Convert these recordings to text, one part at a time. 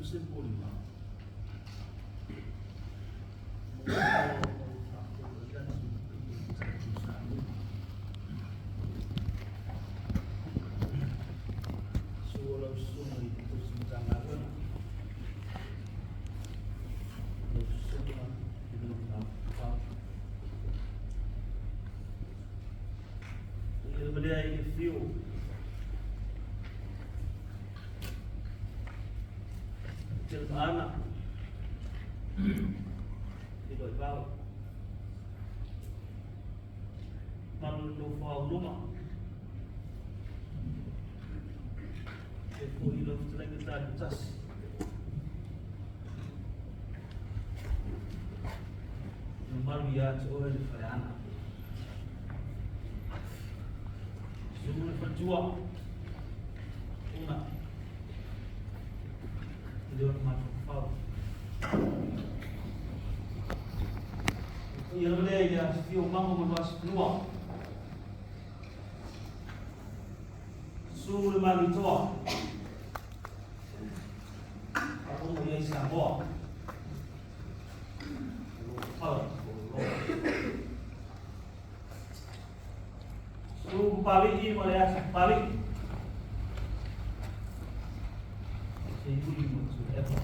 atu se momoliga. Suo lau susuga i le tausi Matagaluega, lau susuga i le Matagaluega. Ia lava lea i le afio Telemaana, Filoivao, Malu le nofo au luma, e foi lau fetalaiga Talitasi. Mamalu ia te oe le faleana. Susu le faletua. Una. I le ona mafaufau. Ia lava lea i le afifio o mama ma Luasifanua. Susu le Malietoa. Faalogo i ai Samoa. Su Papali'i ma le Aso Papali'i. Se iuli mo Tuilaepa.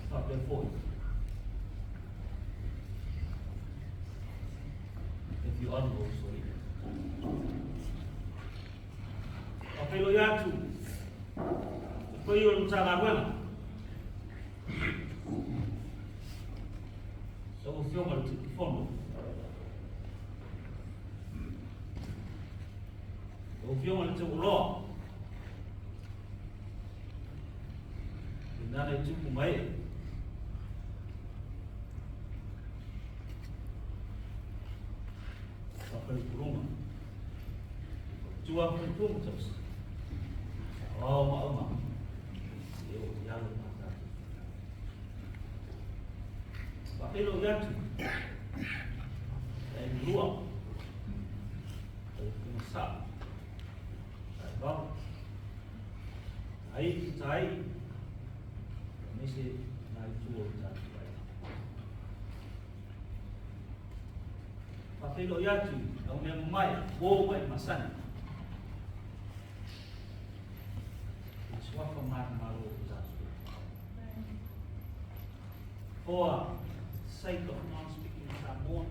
Faapea foi. E afioaga o Usoalii. Faafeiloai atu le paia o le Matagaluega. Lau Afioga i le Taitaifono, lau Afioga i le Teuoloa, Inana i tupu ma ee. Faafalipulunga. Tua faletua ma tausi. Saoao ma auma. E o i alo ma tātou. Faafeiloai atu. E lua. E kuma sa. Tai vau. Tai, tai. Nese nā i tua o tātou ai. Faafeiloai atu lau mea mamae, uo mai masani. I suafa manumalo o tatou. For sake of non-speaking Samoan,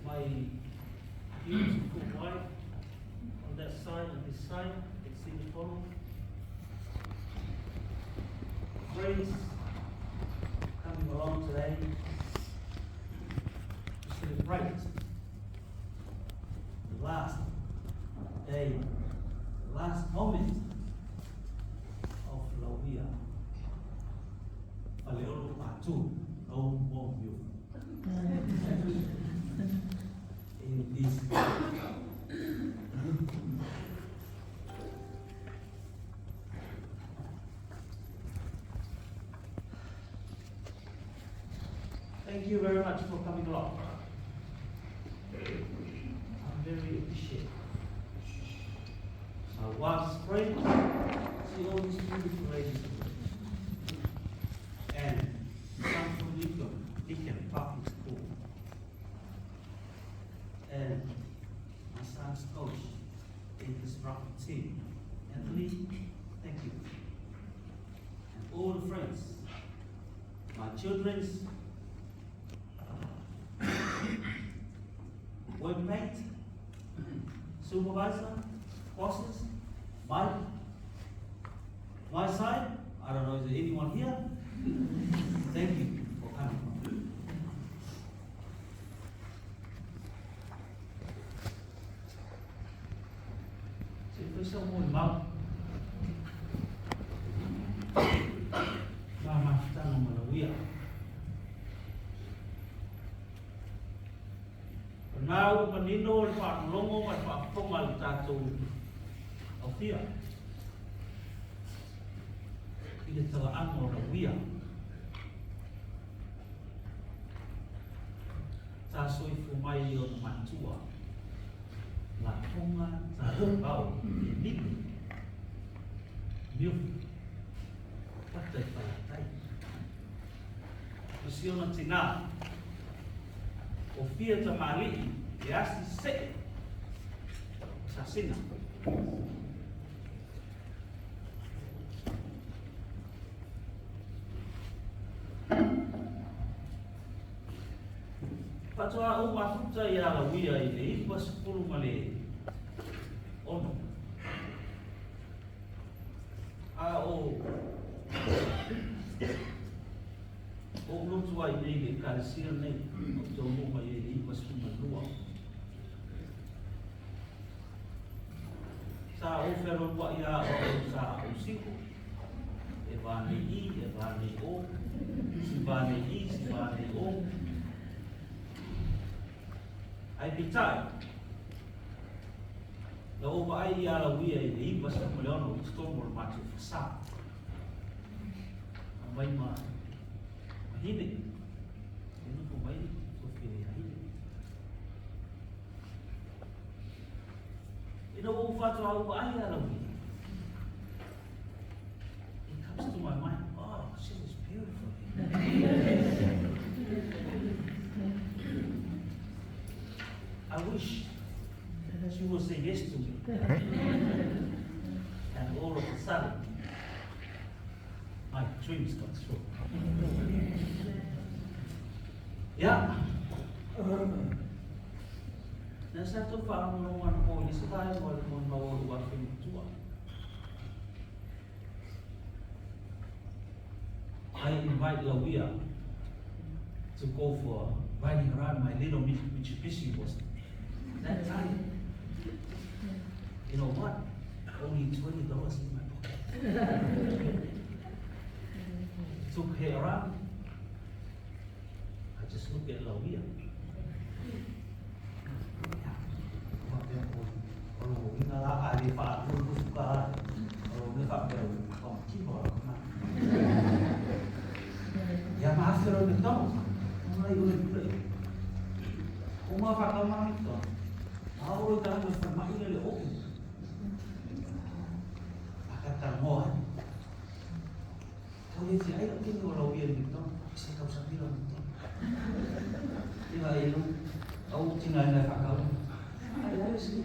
my beautiful wife on that side and this side, you can see the photo. Friends coming along today to celebrate the last day, the last moment of Lauia. Faleolo Part 2, no more you. In this Thank you very much for coming along. I'm very appreciative. My wife's friends, see all these beautiful ladies. And some from Lincoln, Lincoln Public School. And my son's coach in his rugby team. Anthony, thank you. And all the friends, my children's workmate, supervisor, bosses, my side, I don't know, is there anyone here? Thank you for coming. Se fai sau molimau. Ma mafutaga ma lauia. O na ua manino le faalogologo ma le faafofoga a le tatou aufia i le talaaga o lauia. Sa soifua mai i ona matua, lafoga sa Bao e Nili, Niofi, Pata i Faleatai. Ma si ona tinā, o Fia Tamalii e asi see Sasina. Faatoa ou mafuta iā Lauia i le 96, a o ou lotu ai nei i le Ekalesia lenei, ou te taunuu mai ai i le 92. Sa ou fealualuai lava o au sa ou single, e va nei i, e va nei o, si va nei i, si va nei o. Ae peitai, na ou vaai iā Lauia i le 96 i totonu o le matou fasā. Aumai ma Hine, e nofo mai tofi ia Hine. Ina ua ou faatoa ou vaai iā Lauia, it comes to my mind, oh, she was beautiful. I wish she would say yes to me. And all of a sudden, my dreams got true. Ia. Na sa tou faalogologo anapo i le isi vaega o le molimau o lou afe matua. I invite Lauia to go for riding around my little Mitsubishi was that time. You know what? Only $20 in my pocket. Took her around. I just look at Lauia. Faapea o lona uiga la a le faaluafulufu ka o lona uiga faapea ua mativa o lau mana. Ia ma afe loa i McDonald's. Ona i ole pule. O ma whakau ma McDonald's. A o i tala me whamai le le open. Akataloa ai. Tau le fia ai lau kini o lau ia i McDonald's. Se kau sa mila McDonald's. Ia e lu au tina ina whakau. Ai ai si.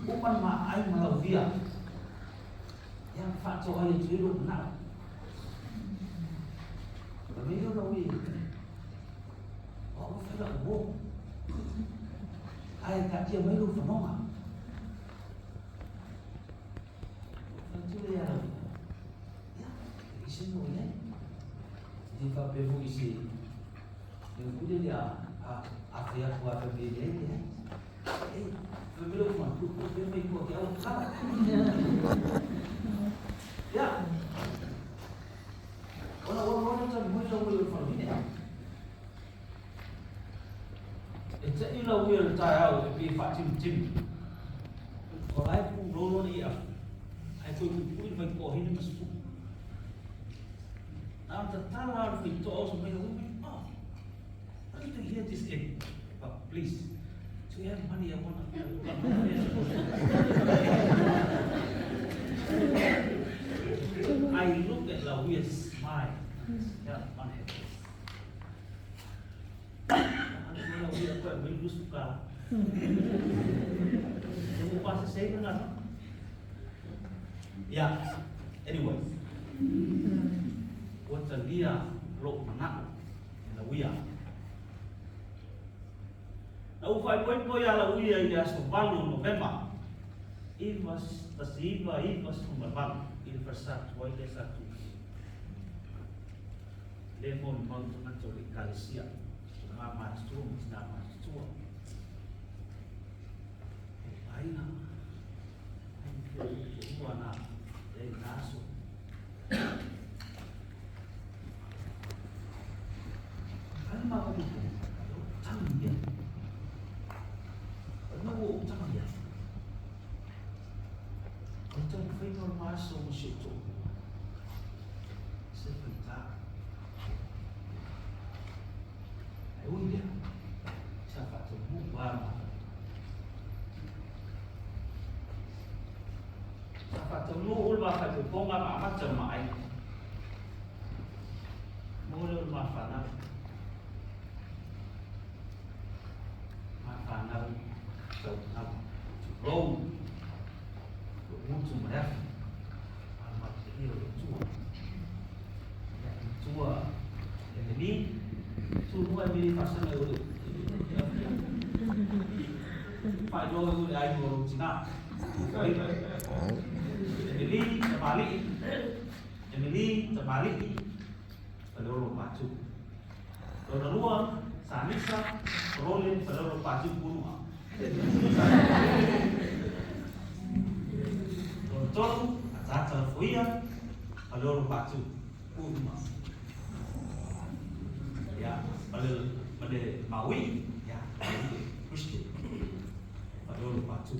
Uma ma ai ma lau via. Ia whato ai e tuiro na. Ma me yo lau ia. O au whaila o. Ai ka tia mai lu whanonga. Whaitule ia lau. Ia, i se no ia. Di whape fu i se. E ule le a a whai atu a whai me le e. E, whai me lau whan, ku ku whai mai kua ke au kala. Ia. Ona ua ua tani mai lau ua whanhine. E te ila ua le tae au e pe whaatimitimi. O lai pu roro ni ia. Ai koe ku pui mai ko hine ma spu. Na ta tala au whai to au sa mai ua mai. Oh, I need to hear this again. But please, do you have money? I want to. I look at Lauia smile. Yeah, one head. Lauia koe mai lusu ka. E mo pa se se na. Yeah. Anyway. Ua talia lou manao e Lauia. Na ou faaipoipo iā Lauia i le aso 8 o Novema 1998 i le falesatu ai lea sa tu lea molimau tagata o le Ekalesia, o ma matutua ma tinā matutua. E aiga, ai ma toalua na e i na aso. Ai ma ka tupu, o tangi ia. O na ua ou tangi ai. O le taumafaiga o le ma aso ma si ou toalua. Se faigata. Ae ui lea, sa faataunuu Taunuu le ma faaipoipoga ma amata le ma aiga. Mo lea o le ma fanau. Ma fanau taunau. Tulou. Lou gutu ma le afi. A ma te ia o le Atua. Ia, matua Emily. Tu mua Emily faasaga i o le faailoa i o le aiga o lou tinā. Emily tamalii, Emily tamalii, Faleolo Patu. Lona lua, Sanisa, Rolin Faleolo Patu Punua. Lona tolu, Ataata Lafoia, Faleolo Patu Punua. Ia, ma le Maui, ia, Christian. Faleolo Patu.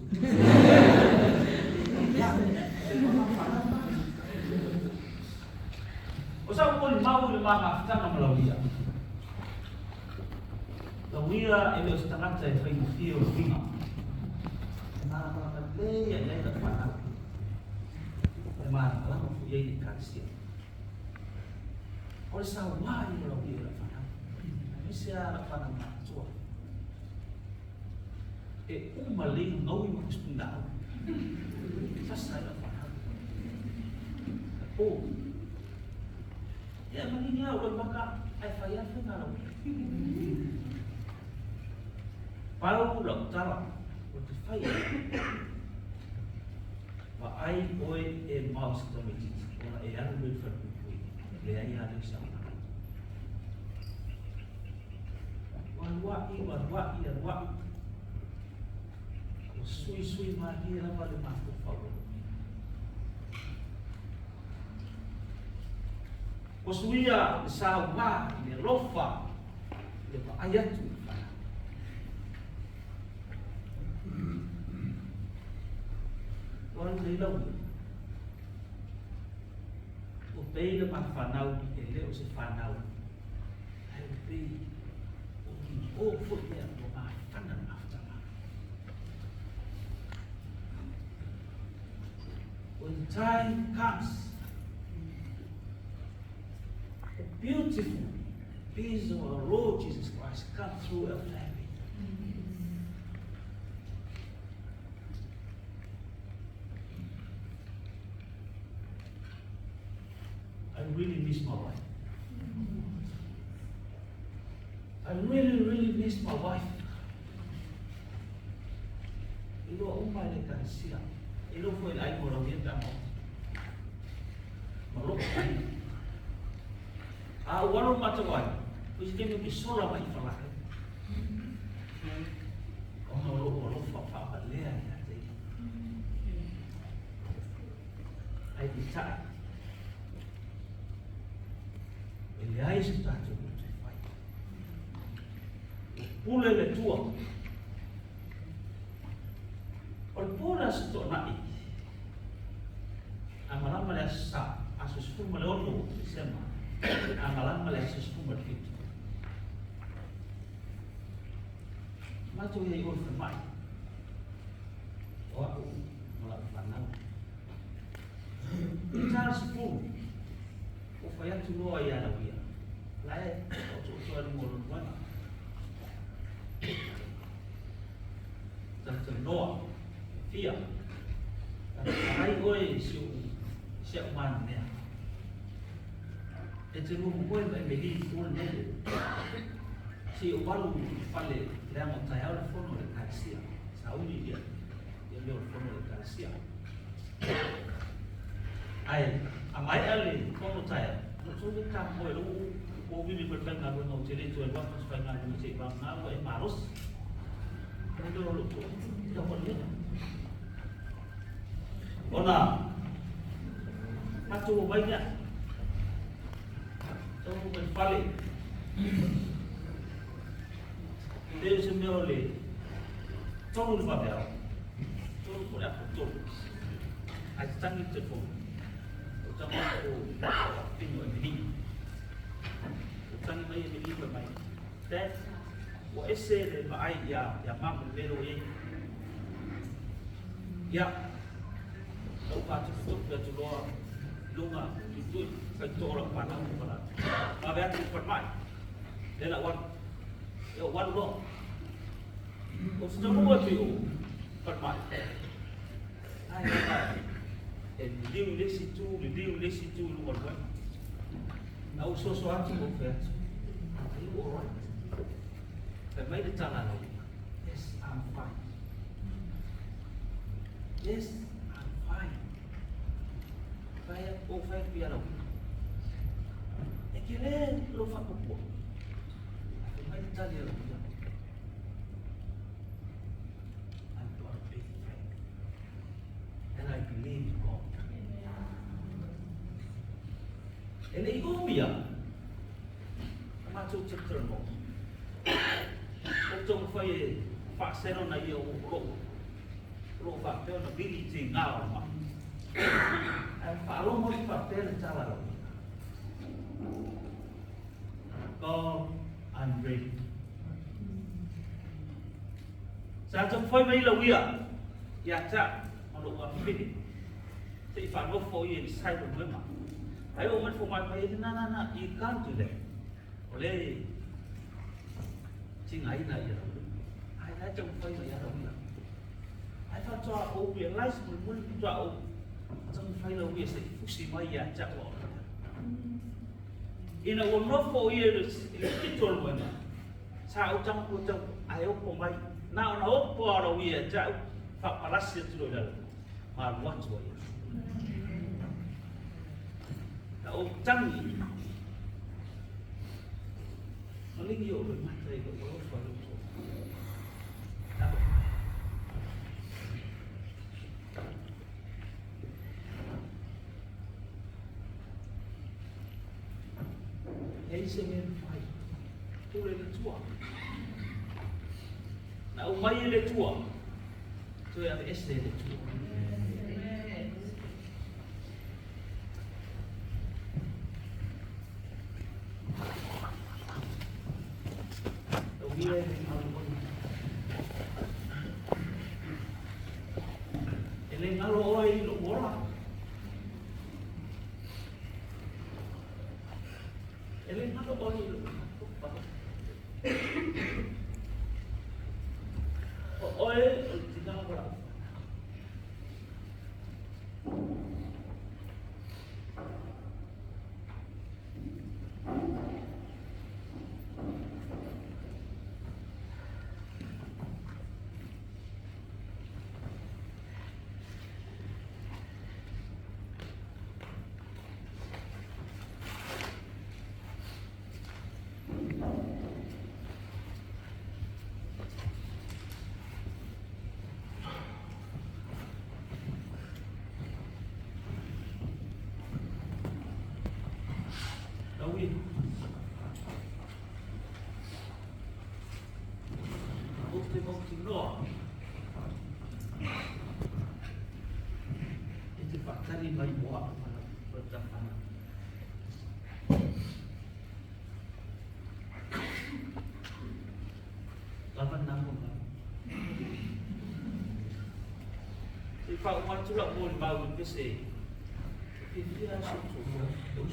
Ia, O sau molimau i le ma mafutaga ma Lauia. Lauia e le o se tagata e faigofie o le uiga. E malamalama lelei a i ai lau fanau. E malamalama foi i ai le Ekalesia. O le sauā ia o Lauia i lau fanau. Aemaise lava lau fanau matutua. E uma lelei ona gaui ma pusipuilaau. Sasa ai lau fanau. O. Ia manini lava ou loimaka ae fai lava faiga a Lauia. Pau lau tala ou te fai ai. Vaai oe e mao i se tamaitiiti ona e alu lea i le falepuipui, leai lava lea o se aoga. Ua aluai, ua aluai, aluai. Ua suisui malie lava le mafaufau o Lauia. Ua suia le saua i le alofa i le vaai atu i le fanau. Ua alu nei Lauia. Ua pei le ma fanau e le o se fanau. Ae ua pei o ni o foi lea ua mafana le mafutaga. When the time comes, the beautiful peace of our Lord Jesus Christ come through our family. I really miss my wife. I really, really miss my wife. Iloa uma e le Ekalesia. Iloa foi e le aiga o Lauia pe a maota. Ma lou aiga. A ua alu matou ai, o isi taimi ou te sola mai i Falaheu. Ona o lou alofa faamalea ia te ia. Ae peitai, e leai se tatou utu e fai. Ua pule le Atua. O le po le Aso Toonai, a malama le Aso Sa, aso 16 Tesema, a malama le aso 17. Matou i ai o le falemai, o a'u ma la'u fanau. I le ta le 10, ua fai atu loa ia Lauia, la e otooto ai luga o lona moega. Talatalanoa, fia, talatarai oe i si o'u, si a'u manumea. E te lua ma oe ma Emeli i po lenei. Se i ou alu i le fale leaga o taeao le fono a le Ekalesia. Sauni ia ia mea o le fono a le Ekalesia. Ae a maea le fono taeao, ona outou lea tamoe lou ua ou vili foi i le faigaluega ou te le toe alu atu i se faigaluega se i vagana ua e malosi. Ona lea o lou taualuga. Ona matou omai lea, taunuu mai i le fale, pei o se mea o le 3 i le vaveao, 3 po o le afa 3, ae tatagi le telefoni. Ou tago atu o fafine o Emily. Ua tagi mai Emily fai mai, Dad, ua ese le vaai ia, ia mum i le mea lea ua i ai. Ia, Lau whātupu atu loa lunga i tui kai tō ora whanau o wala. Ave atu i whanmai. Le la wan. E o wan loa. O se taunu atu i o whanmai. Ai ai. E liu le si tu, le liu le si tu lunga lua. Na u soso atu o whea atu. Are you all right? Fai mai le tala lau. Yes, I'm fine. Yes, I'm fine. Fai o fai pia lau. E ke le lo whakapua. Fai mai le tali lau. I've got a big friend. And I believe in God. E le i umia, a mātou te mo. O tō whai e whaasero na ia o ro whapea na vili te ngā o mai. Ai whaalomo i whapea le tala lau. God, I'm ready. Sa tō whai mai lau ia, ia tā, o lo ua whiri. Te i whanofo i e le sai o wema. Ai o mai fo mai mai, na na na, you can't do that. O le, tinga ina ia lau. Ai nai tau whai mai ia lau ia. Ai whatoa o realize mo muli putoa o tau whai lau ia se fusi mai ia ta o. Ina o nofo ia le pito o wema. Sa o tau ko tau ai o po mai. Na ona o po aro ia ta whapalasi atu lo lalo. Ma luatu ia. Na o tangi. Malingi o le mata i o o wha luto. Hei se mea whai. Pule le tua. Na o mai e le tua. Toe ave ese le tua. O ia e le ngalo oi. E le ngalo oi i lo ora. E le ngalo oi i lo O oe o le tina wala. Lau ia. O te mauti noa. E te whakari mai moa o ta whana. Lava nango mai. Te whaumatu la mō le mau i pese. Te whia so tō.